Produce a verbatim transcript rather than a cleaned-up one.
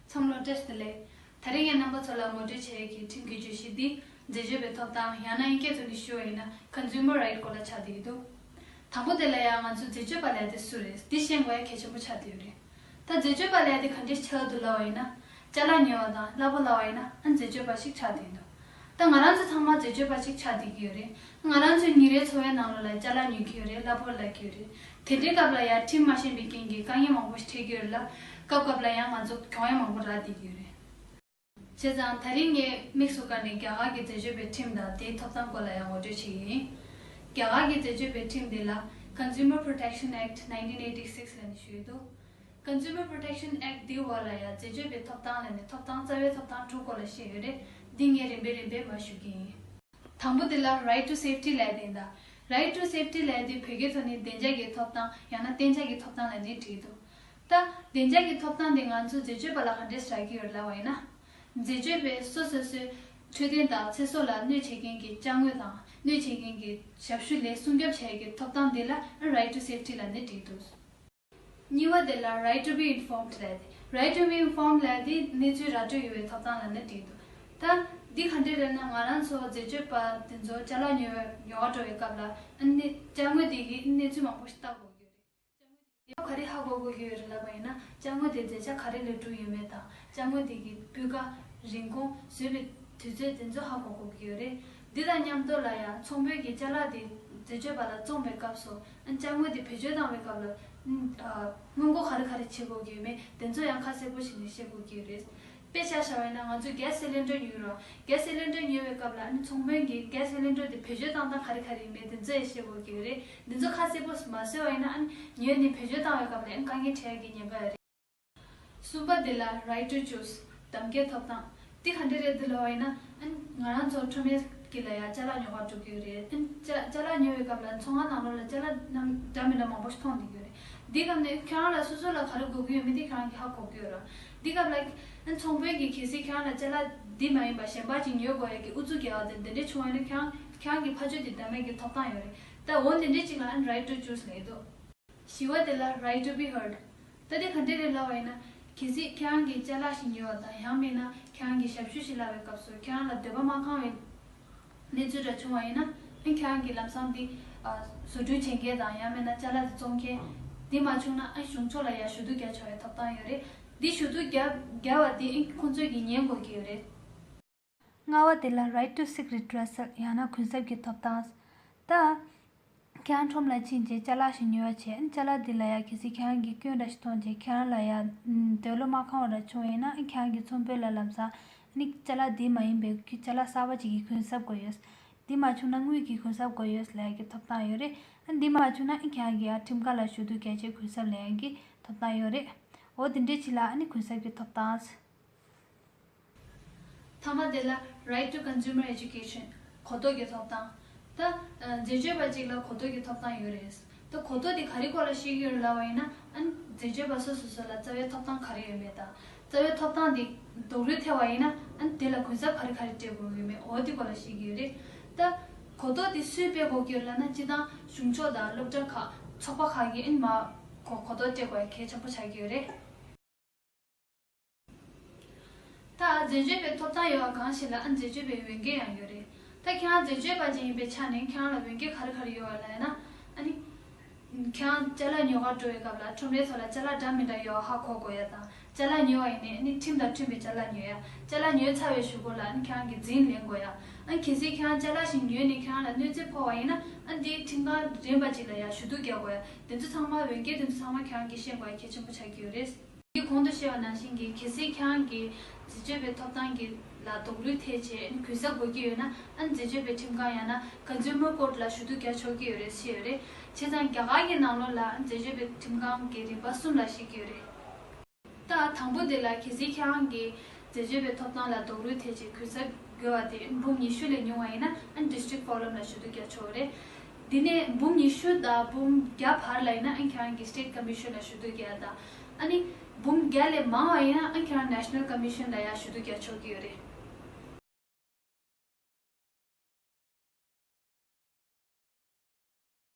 འཚམས་ལོ་བཀྲ་ཤིས་བདེ་ལེགས། ད་རིང་ངས་རྣམ་པ་ཚོ་ལ་ངོ་སྤྲོད་བྱེད་ཡས་ཀྱི་ཁྲིམས་ཀྱི་བརྗོད་གཞི་འདི་འཛད་སྤྱོད་པའི་ཐོབ་ཐང་ཡང་ན་དབྱིན་སྐད་ཐོག་ནས་ཞུ་བ་ཡིན་ན་Consumer Right སྐོར་ལ་ཆགས་བསྡད་ཀྱི་འདུག་དང་པོ་དེ་ལ་ཡང་ང་ཚོ་འཛད་སྤྱོད་པ་ལབ་ཡ་དེ་སུ་རེད་འདི་ཤེས་དགོས་ཡ་གལ་ཆེན་པོ་ཆགས་བསྡད་ཡོད་རེད། ད་འཛད་སྤྱོད་པ་ལབ་ཡ་དེ་ག་འདྲས་ཆགས་འདུག་ལབ་པ་ཡིན་ན། ཅ་ལག་ཉོ་བ་དང་གླ་ཕོགས་ལབ་པ་ཡིན་ན་ཨ་འཛད་སྤྱོད་པ་ཞིག་ཆགས་བསྡད་འདུག་ད་ང་རང་ཚོ་ཚང་མ་འཛད་སྤྱོད་པ་ཞིག་ཆགས་བསྡད་ཀྱི་ཡོད་རེད། ང་རང་ཚོའི་ཉིན་རེའི་འཚོ་བའི་ནང་ལོགས་ལ་ཅ་ལག་ཉོ་གི་ཡོད་རེད། གླ་ཕོགས་ལབ་ཀྱི་ཡོད་རེད། དེ་འདྲའི་སྐབས་ལ་ཡང་ཁྲིམས་མ་ཤེས་པའི་རྐྱེན་གྱིས་དཀའ་ངལ་མང་པོ་ཞིག་འཕྲད་ཀྱི་ཡོད་རེད་ལ། སྐབས་སྐབས་ལ་ཡང་ང་ཚོ་གྱོང་ཡ་མང་པོ་རག་བསྡད་ཀྱི་ཡོད་རེད། བྱས་ཙང་ད་རིང་ངས་དམིགས་སུ་བཀར་ནས་རྒྱ་གར་གྱི་འཛད་སྤྱོད་པའི་ཁྲིམས་དང་དེའི་ཐོབ་ཐང་སྐོར་ལ་ཡང་ངོ་སྤྲོད་བྱེད་ཀྱི་ཡིན། རྒྱ་གར་གྱི་འཛད་སྤྱོད་པའི་ཁྲིམས་འདི་ལ་Consumer Protection Act nineteen eighty six ལབ་ནས་ཞུས་འདུག Consumer Protection Act འདིའི་འོག་ལ་ཡང་འཛད་སྤྱོད་པའི་ཐོབ་ཐང་ལབ་ནས་ཐོབ་ཐང་རྩ་བའི་ཐོབ་ཐང་དྲུག་སྐོར་ལ་བཤད་ཡོད་རེད། འདི་ངས་རིམ་པས་རིམ་པས་མར་ཞུ་གི་ཡིན། དང་པོ་དེ་ལ་Right to Safety ལབ་དེ་ཡིན་ད། Right to Safety ལབ་དེ་བོད་སྐད་ཐོག་ནས་བདེ་འཇགས་ཀྱི་ཐོབ་ཐང་ཡང་ན་གཏན་འཇགས་ཀྱི་ཐོབ་ཐང་ལབ་ནས་བྲིས་འདུག་ད་བདེ་འཇགས་ཀྱི་ཐོབ་ཐང་དེ་ང་ཚོ་འཛད་སྤྱོད་པ་ལ་ག་འདྲས་རག་གི་ཡོད་ལབ་པ་ཡིན་ན། འཛད་སྤྱོད་པས་སོ་སོ་སོའི་འཕྲོད་བསྟེན་དང་ཚེ་སྲོག་ལ་གནོད་བྱེད་མཁན་གྱི་ཅ་དངོས་དང་གནོད་བྱེད་མཁན་གྱི་ཞབས་ཞུ་ལས་སྲུང་སྐྱོབ་བྱེད་ཡག་གི་ཐོབ་ཐང་དེ་ལ་Right to Safety ལབ་ནས་བྲིས་འདུག་གཉིས་པ་དེ་ལ་Right to be informed ལབ་དེ། Right to be informed ལབ་དེ་གནས་ཚུལ་ར་སྤྲོད་ཡོང་བའི་ཐོབ་ཐང་ལབ་ནས་བྲིས་འདུག་ད་འདི་ག་འདྲས་རེད་ན་ང་རང་ཚོ་འཛད་སྤྱོད་པ་དེ་ཚོ་ཅ་ལག་ཉོ་བའི་ཉོ་བ་འགྲོ་བའི་སྐབས་ལ་ཨ་ནི་ཅ་དངོས་དེ་གི་གནས་ཚུལ་མང་པོ་ཞིག་ལྟ་དགོས་ཀྱི་ཡོད་རེད། ཅ་དངོས་དེ་ག་རེ་ཧ་གོ་དགོས་ཀྱི་ཡོད་རེད་ལབ་པ་ཡིན་ན་ཅ་དངོས་དེ་མཛེས་ཆ་ག་རེ་ལས་གྲུབ་ཡོད་མེད་དང་ཅ་དངོས་དེ་གི་སྤུས་ཀ་རིན་གོང་བཟོས་པའི་དུས་ཚོད་དེ་ཚོ་ཧ་གོ་དགོས་ཀྱི་ཡོད་རེད། འདི་དང་མཉམ་དུ་ལ་ཡང་ཚོང་དཔོན་གྱིས་ཅ་ལག་དེ་འཛད་སྤྱོད་པ་ལ་བཙོང་བའི་སྐབས་སུ་ཨ་ཅ་དངོས་དེ་བེད་སྤྱོད་བཏང་བའི་སྐབས་ལ་ཨ་སྔོན་འགོག་ག་རེ་ག་རེ་བྱེད་དགོས་ཀྱི་ཡོད་མེད་དེ་ཚོ་ཡང་ཁ་གསལ་པོ་བྱས་ནས་ཤེས་དགོས་ཀྱི་ཡོད་རེད། དཔེ་ཆ་བཞག་པ་ཡིན་ན་ང་ཚོས་gas cylinder ཉོས་རོགས། Gas cylinder ཉོས་པའི་སྐབས་ལ་ཨ་ནི་ཚོང་དཔོན་གྱིས་gas cylinder དེ་བེད་སྤྱོད་བཏང་སྟངས་ག་རེ་ག་རེ་ཡིན་མེད་དེ་ཚོ་ཡང་ཤེས་དགོས་ཀྱི་ཡོད་རེད། འདི་ཚོ་ཁ་གསལ་པོ་མ་བཟོས་པ་ཡིན་ན་ཨ་ནི་ཉོས་ནས་བེད་སྤྱོད་བཏང་བའི་སྐབས་ལ་ཨ་ནི་དཀའ་ངལ་འཕྲད་ཡག་གི་ཉེན་ཁ་ཡོད་རེད། གསུམ་པ་དེ་ལ་Right to Choose གདམ་ཁའི་ཐོབ་ཐང་། འདི་ག་འདྲ་རེད་འདི་ལབ་པ་ཡིན་ན་ཨ་ནི་ང་རང་ཚོ་ཁྲོམ་རའི་དཀྱིལ་ལ་ཡང་ཅ་ལག་ཉོ་གར་འགྲོ་གི་ཡོད་རེད། ཨ་ནི་ཅ་ཅ་ལག་ཉོ་བའི་སྐབས་ལ་ཚོང་ཁང་ནང་ལོགས་ལ་ཅ་ལག་རྣམས་འདྲ་མི་འདྲ་མང་པོ་ཞིག་མཐོང་བསྡད་ཀྱི་ཡོད་རེད། འདི་སྐབས་ནས་ཁྱེད་རང་ལ་སོ་སོ་ལ་ག་རེ་དགོས་ཀྱི་ཡོད་མེད་དེ་ཁྱེད་རང་གིས་ཧ་གོ་གི་ཡོད་རེད། འདི་སྐབས་ལ་ཨ་ཚོང་དཔོན་གྱིས་གལ་སྲིད་ཁྱེད་རང་ལ་ཅ་ལག་འདི་མ་ཡིན་པ་གཞན་པ་ཅིག་ཉོ་དགོས་ཡག་གི་ཨུ་ཚུགས་རྒྱག་པ་དེ་འདི་འདྲས་བྱུང་བ་ཡིན་ན་ཁྱེད་རང་ཁྱེད་རང་གིས་ཕར་ཕྱོགས་དེ་བདམས་ཡག་གི་ཐོབ་ཐང་ཡོད་རེད། ད་འོ་འདི་འདྲས་ཅིག་ལ་ཨ་Right to Choose ལབ་ཀྱི་འདུག་བཞི་པ་དེ་ལ་Right to be Heard། ད་དེ་ག་འདྲས་རེད་ལབ་པ་ཡིན་ན། གལ་སྲིད་ཁྱེད་རང་གིས་ཅ་ལག་ཞིག་ཉོས་པ་དང་ཡང་མིན་ན་ཁྱེད་རང་གིས་ཞབས་ཞུ་ཞིག་ལབ་པའི་སྐབས་སུ་ཁྱེད་རང་ལ་འདོད་པ་མ་ཁེངས་པའི་གནས་ཚུལ་འདྲ་བྱུང་བ་ཡིན་ན། ཨ་ཁྱེད་རང་གིས་ལམ་སང་དེ་ཨ་བཟོ་སྐྲུན་བྱེད་མཁན་དང་ཡང་མིན་ན་ཅ་ལག་དེ་བཙོང་མཁན། དེ་མ་བྱུང་ན་ཨ་གཞུང་ཕྱོགས་ལ་ཡང་ཞུ་གཏུག་རྒྱག་ཆོག་པའི་ཐོབ་ཐང་ཡོད་རེད། འདི་ཞུ་གཏུག་རྒྱག་རྒྱག་པ་དེ་ཨ་ཁོང་ཚོས་ཀྱིས་ཉན་དགོས་ཀྱི་ཡོད་རེད། ལྔ་པ་དེ་ལ་Right to Seek Redressal ཡང་ན་གུན་གསབ་ཀྱི་ཐོབ་ཐང་། ད། ཁྱེད་རང་ཁྲོམ་ལ་ཕྱིན་རྗེས་ཅ་ལག་ཞིག་ཉོས་པ་བྱས། ཨ་ནི་ཅ་ལག་འདི་ལ་ཡ་གལ་སྲིད་ཁྱེད་རང་གིས་སྐྱོན་འདྲ་ཞིག་མཐོང་རྗེས་ཁྱེད་རང་ལ་ཡ་འདོད་བློ་མ་ཁེངས་པ་འདྲ་བྱུང་བ་ཡིན་ན། ཨ་ནི་ཁྱེད་རང་གིས་ཚོང་དཔོན་ལ་ལམ་སང་ཨ་ནི་ཅ་ལག་འདི་མ་ཡིན་པའི་ཅ་ལག་གསར་པ་ཅིག་གི་གུན་གསབ་དགོས་ཡོད། འདི་མ་བྱུང་ན་དངུལ་གྱི་གུན་གསབ་དགོས་ཡོད་ལབ་ཡ་གི་ཐོབ་ཐང་ཡོད་རེད། ཨ་ནི་འདི་མ་བྱུང་ན་ཨ་ནི་ཁྱེད་རང་གིས་ཡ་ཁྲིམས་ཁང་ལ་ཞུ་གཏུག་རྒྱག་བྱས་གུན་གསབ་ལེན་ཡ་གི་ཐོབ་ཐང་ཡོད་རེད། འོ་དེ་འདྲས་ཅིག་ལ་ཨ་ནི་གུན་གསབ་ཀྱི་ཐོབ་ཐང་། ཐ་མ་དེ་ལ་Right to Consumer Education གོ་རྟོགས་ཀྱི་ཐོབ་ཐང་། ད་ཨ་འཛད་སྤྱོད་པ་གཅིག་ལ་གོ་རྟོགས་ཀྱི་ཐོབ་ཐང་ཡོད་རེད། ད་གོ་རྟོགས་དེ་ག་རེ་སྐོར་ལ་བཤད་ཀྱི་ཡོད་རེད་ལབ་པ་ཡིན་ན། ཨ་ནི་འཛད་སྤྱོད་པ་སོ་སོ་སོ་ལ་རྩ་བའི་ཐོབ་ཐང་ག་རེ་ཡོད་མེད་དང་། རྩ་བའི་ཐོབ་ཐང་དེ་རྡོག་རོལ་ཐེབས་པ་ཡིན་ན། ཨ་ནི་དེ་ལ་གུན་གསབ་ག་རེ་ག་རེ་སྤྲད་དགོས་ཀྱི་ཡོད་མེད། འོ་དེ་སྐོར་ལ་བཤད་ཀྱི་ཡོད་རེད། ད་གོ་རྟོགས་དེ་སུས་སྤེལ་དགོས་ཀྱི་ཡོད་ལབ་ན། སྤྱིར་བཏང་གཞུང་ཕྱོགས་དང་སློབ་གྲྭ་ཁག་ཚོགས་པ་ཁག་གིས་ཨ་ནི་མར་གོ་གོ་རྟོགས་སྤྲད་དགོས་ཡ་གལ་ཆེན་པོ་ཆགས་ཀྱི་ཡོད་རེད། ད་འཛད་སྤྱོད་པའི་ཐོབ་ཐང་ཡོད་པ་གང་ཞིག་ལ་ཨ་འཛད་སྤྱོད་པའི་འོས་འགན་ཡང་ཡོད་རེད། ད་ཁྱེད་རང་འཛད་སྤྱོད་པ་ཅིག་ཡིན་པའི་ཆ་ནས་ཁྱེད་རང་ལ་འོས་འགན་ག་རེ་ག་རེ་ཡོད་པ་ལབ་ན། ཨ་ནི། ཁྱེད་རང་ཅ་ལག་ཉོ་གར་འགྲོ་བའི་སྐབས་ལ་ཁྲོམ་རའི་ཐོག་ལ་ཅ་ལག་འདྲ་མི་འདྲ་ཡོད་པ་ཧ་གོ་དགོས་ཡ་དང་། ཅ་ལག་ཉོས་པ་ཡིན་ནའི་ཨ་ནི་ཁྲིམས་དང་མཐུན་པའི་ཅ་ལག་ཉོ་ཡ། ཅ་ལག་ཉོས་ཚར་བའི་གཞུག་གུ་ལ་ཨ་ནི་ཁྱེད་རང་གིས་འཛིན་ལེན་དགོས་ཡ། ཨ་ནི་གལ་སྲིད་ཁྱེད་རང་ཅ་ལག་ཞིག་ཉོས་ནས་ཁྱེད་རང་ལ་གནོད་འཚེ་ཕོག་པ་ཡིན་ན། ཨ་ནི་དེའི་ཁྲིམས་ཁང་རིམ་པ་ཅིག་ལ་ཡ་ཞུ་གཏུག་རྒྱག་དགོས་ཡ། དེ་ཚོ་ཚང་མ་འོས་འགན་དེ་ཚོ་ཚང་མ་ཁྱེད་རང་གིས་ཤེས་དགོས་ཡ་གལ་ཆེན་པོ་ཆགས་ཀྱི་ཡོད་རེད། ངས་གོང་དུ་བཤད་པ་ནང་བཞིན་གྱི་གལ་སྲིད་ཁྱེད་རང་གིས་འཛད་སྤྱོད་པའི་ཐོབ་ཐང་གི་ལ་རྡོག་རོལ་ཐེབས་བྱས་གུན་གསབ་དགོས་ཀྱི་ཡོད་ན། ཨ་ནི་འཛད་སྤྱོད་པའི་ཁྲིམས་ཁང་ཡང་ན་Consumer Court ལ་ཞུ་གཏུག་རྒྱག་ཆོག་གི་ཡོད་རེད་ཟེར་ཡོད་རེད། བྱས་ཙང་རྒྱ་གར་གྱི་ནང་ལོགས་ལ་འཛད་སྤྱོད་པའི་ཁྲིམས་ཁང་གི་རིམ་པ་གསུམ་ལ་ཕྱེ་གི་ཡོད་རེད། ད་དང་པོ་དེ་ལ་གལ་སྲིད་ཁྱེད་རང་གིས་འཛད་སྤྱོད་པའི་ཐོབ་ཐང་ལ་རྡོག་རོལ་ཐེབས་བྱས་གུན་གསབ་དགོས་པ་དེ་འབུམ་ཉི་ཤུ་ལས་ཉུང་བ་ཡིན་ན། ཨ་ནི་District Forum ལ་ཞུ་གཏུག་རྒྱག་ཆོག་རེད། དེ་ནས་འབུམ་ཉི་ཤུ་དང་འབུམ་བརྒྱ་བར་ལ་ཡིན་ན་ཨ་ནི་ཁྱེད་རང་གིས་State Commission ལ་ཞུ་གཏུག་རྒྱག་ཡ་དང་། ཨ་ནི་འབུམ་བརྒྱ་ལས་མང་བ་ཡིན་ན་ཨ་ནི་ཁྱེད་རང་National Commission ལ་ཡང་ཞུ་གཏུག་རྒྱག་ཆོག་གི་ཡོད་རེད།